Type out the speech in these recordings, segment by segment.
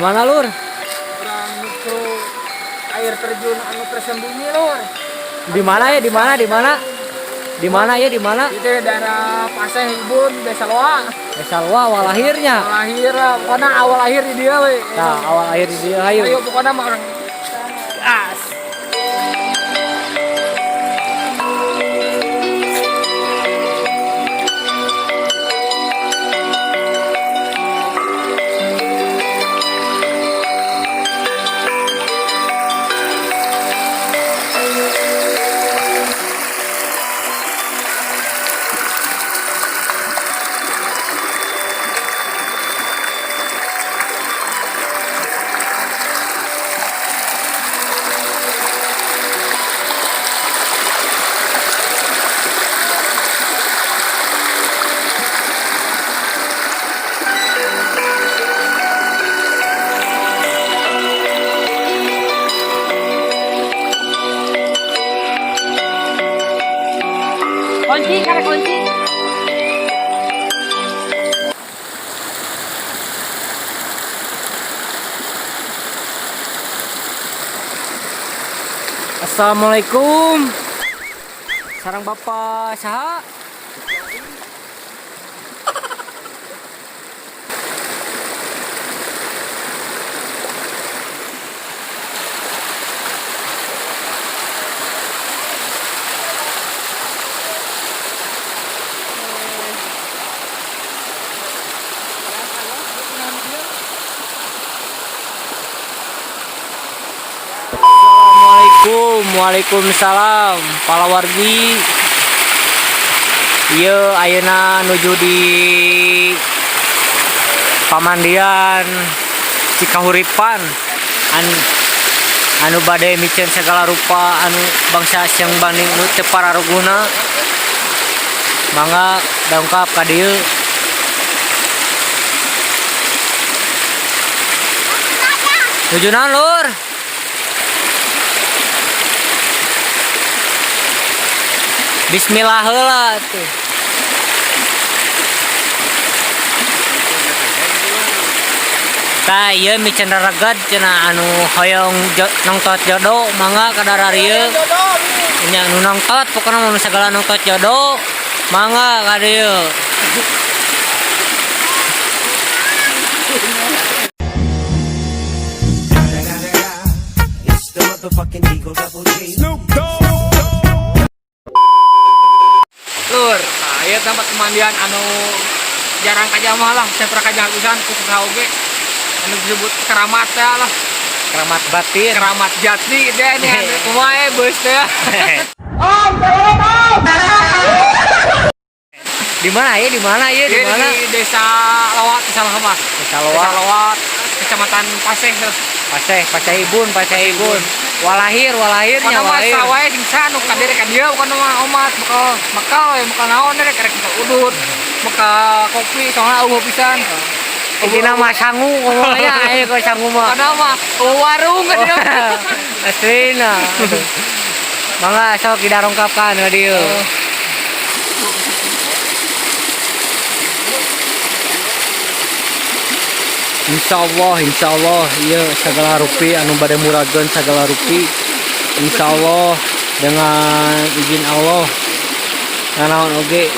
Kemana, Lur? Urang nuju air terjun anu tersembunyi, Lur. Di mana ya? Di mana? Di mana? Di mana ya? Di mana? Itu daerah Paseh Ibun, Desa Loa. Desa Loa awal lahirnya. Awal lahir lah, pokoknya awal lahir di dia we. Nah, awal lahir di dia, ayo. Ayo pokoknya mah urang gas. Kunci, karena kunci. Assalamualaikum. Sareng Bapak saha? Assalamualaikum, waalaikumsalam. Palawargi. Ieu ayeuna nuju di pamandian Cikahuripan. Anu bade miceun segala rupa anu bangsa siang banding nu teu pararuguna. Mangga dongkap ka dieu. Nuju naon, Lur? Bismillah heula tuh. Tah ieu miceun rereged cenah anu hoyong nongtot jodoh mangga ka dararieu. Nya anu nongtot pokona mun sagala nongtot jodoh mangga ka dieu. It's the motherfucking Eagle Double G. Lur, nah ieu tempat pemandian anu jarang kajamah lah, sentra kajamah pisan khusus oge. Anu disebut keramat ya lah. Keramat batin. Keramat jati deh ini anu kumaha beus teh. Di mana ya? Di mana ya? Di Di mana? Di Desa Lawat, Desa Lawat. Desa Lawat. Desa Lawat, Kecamatan Paseh. Paseh, Paseh Ibun, Paseh Ibun. Walahir, walahirnya, Pokona mah walahir. sawae sing sanu kadere ka dieu pokona mah omat bakal bakal we bakal naon rek rek bakal udut, bakal kopi soalnya eueuh pisan. Intina mah sangu ngomongnya, ayo kok sangu mah. Pokona mah eueuh warung ka dieu. Aslina. Mangga sok didarongkapkan ka dieu. Insyaallah, insyaallah ieu segala rupi anu bade murageun segala rupi. Insyaallah dengan izin Allah nanaon oge.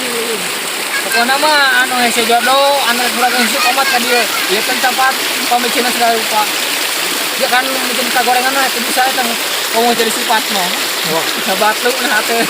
Pokona mah anu hese jodoh, anu rek murag isuk omat ka dieu. Ieu kan tempat pamicina segala rupa. Ya kan micin ka gorengan mah teu bisa eta ngomong jadi sifat mah. Wah, batu nah teh.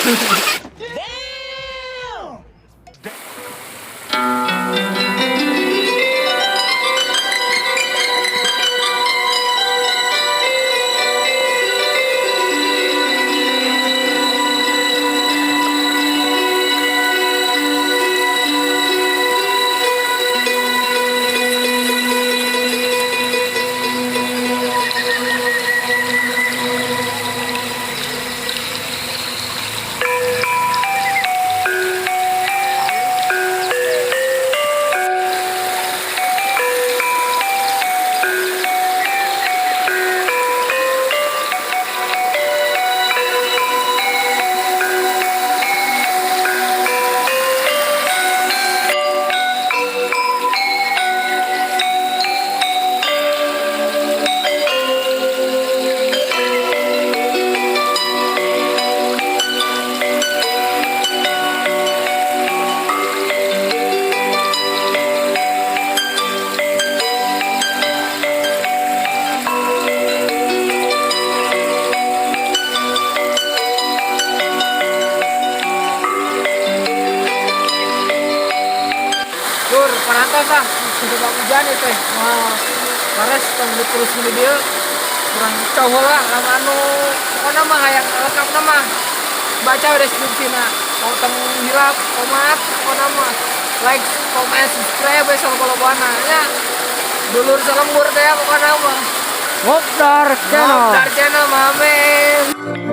Lur, parantos ah, coba hujan itu teh. Wah, pares tong terus di dieu. Kurang cowok lah lamun anu pokona mah hayang lengkap mah. Baca deskripsina. Mau tong hilap, komat, pokona mah like, comment, subscribe we loba-lobana nya. Dulur salembur teh pokona mah. Ngopdar Channel. Ngopdar Channel, mamen.